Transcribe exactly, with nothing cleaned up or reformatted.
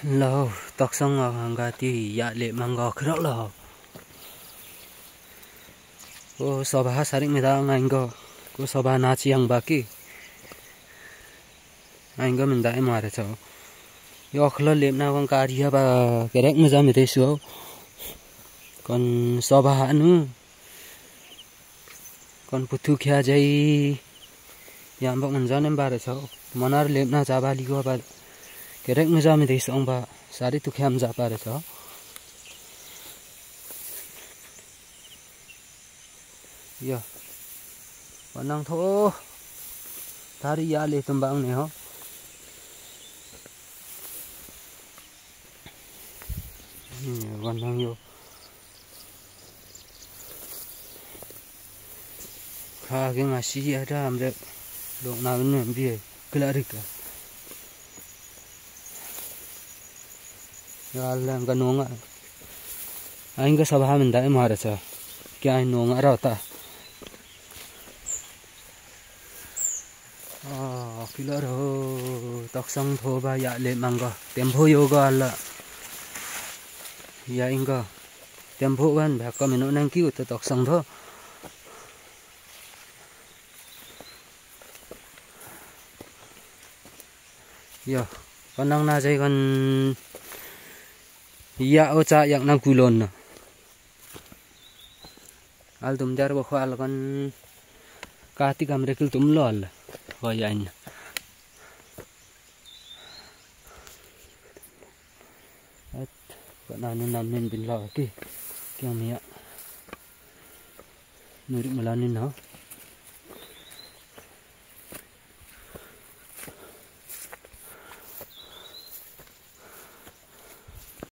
Lao, toksong angkati ya lep mang go khrok lao. O soba ha sarik meda ngai go. Ko soba na chi yang baki. Ngai go menda e mare cho. Yo khlo lep na kon kari ha ba kerek meda mede so. Kon soba ha nu. Kon puthu khya jai. Yam bok ngan janem bare so. Manar lep na jaba ligo ba. Kerek nu jami dei song ba. Sari tu khyam ja pare so. Ya. Wanang tho. Tari ya le tumbang ne ho. Hmm, wanang yo. Kha ke ngasi ada amre lok na ne bi kelarik. Ya Allah, ga nonga. Aing ga sabha menda e mare sa. Kya aing nonga rata. Ah, kila ro, toksong tho ba ya le mang go. Tempho yo go ala. Ya inga. Tempho gan ba ka mino nang ki uta toksong tho. Ya, kanang na jai kan ya o cha yak na kulon na. Al tum jar bo khwal kan kati kam rekil tum lol. Ho ya in. At, kana nu nam nin bin la ki. Kyang miya. Nuri mala nin ho.